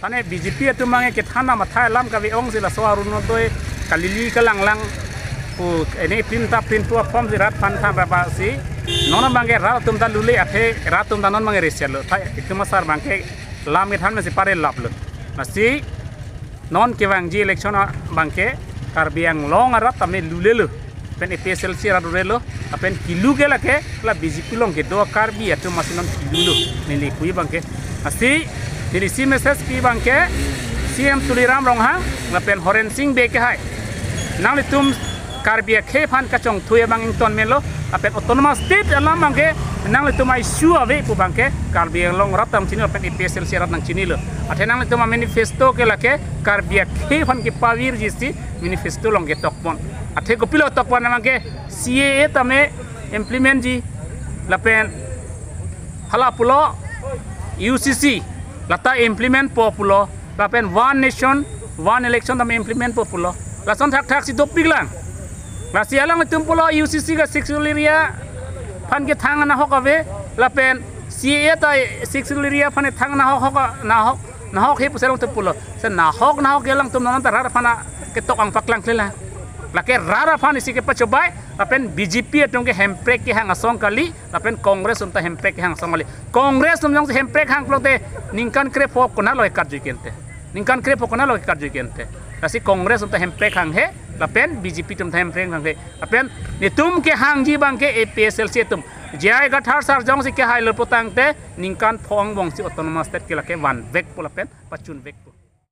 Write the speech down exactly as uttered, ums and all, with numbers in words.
Thane B J P atum abangke kethan amatha alam kave-ong si laso Arunodoi kalili kalanglang pu ene printa printu aphom si rat aphan than raba si. Non abangke rat atum ta lule athe rat atum ta non abangke resialo. Tha itum asar abangke lam kethan mesi pare laplo. Lasi non kevangji election abangke Karbi Anglong arat tame lulelo. Pen A P H L C arat lulelo. Lapen kilu ke lake la B J P along kedo Karbi atum masi non kilulo. Neli pu abangke. Lasi neli isi message pi abangke C M Tuliram Ronghang lapen Horen Sing Bey ke hai. Nanglitum Karbi akhei aphan kachongthui abang ington melo. Lapen Autonomous State alam abangke nanglitum a-issue ave pu abangke Karbi Anglong arat nangchini lapen A P H L C arat nangchinilo. Athe nanglitum a-manifesto ke lake Karbi akhei aphan kepavirji si manifesto along ketokpon. Athe kopilo tokpon abangke C A A tame implement ji lapen hala pulo U C C lata implement po pulo lapen One Nation One Election tame implement po pulo. Lason thakthak si dopik lang. Lasi alanglitum pulo U C C ke Sixth Schedule area aphan kethang nahok ave lapen C A A ta Sixth Schedule area aphan thang nahok hok nahok nahok he pusi alangtum pulo. Se nahok nahok ke alangtum non ta rat aphan ketok angpaklang klela. Lake rat aphan isi kepachobei lapen B J P atum ke hemprek kehang asong kali lapen Congress atum ta hemprek kehang asong kali. Congress atum jongsi hemprek hang pulote ningkan krepho konatlo karju kente. Ningkan krepho konatlo karju kente. Lasi Congress atum ta hemprek hanghe lapen B J P atum ta hemprek hanghe. Lapen netum kehangji abangke A P H L C atum. J I Kathar sar jongsi kehailo putangte ningkan pho angbong si Autonomous State ke lake vanvekpo lapen pachunvekpo.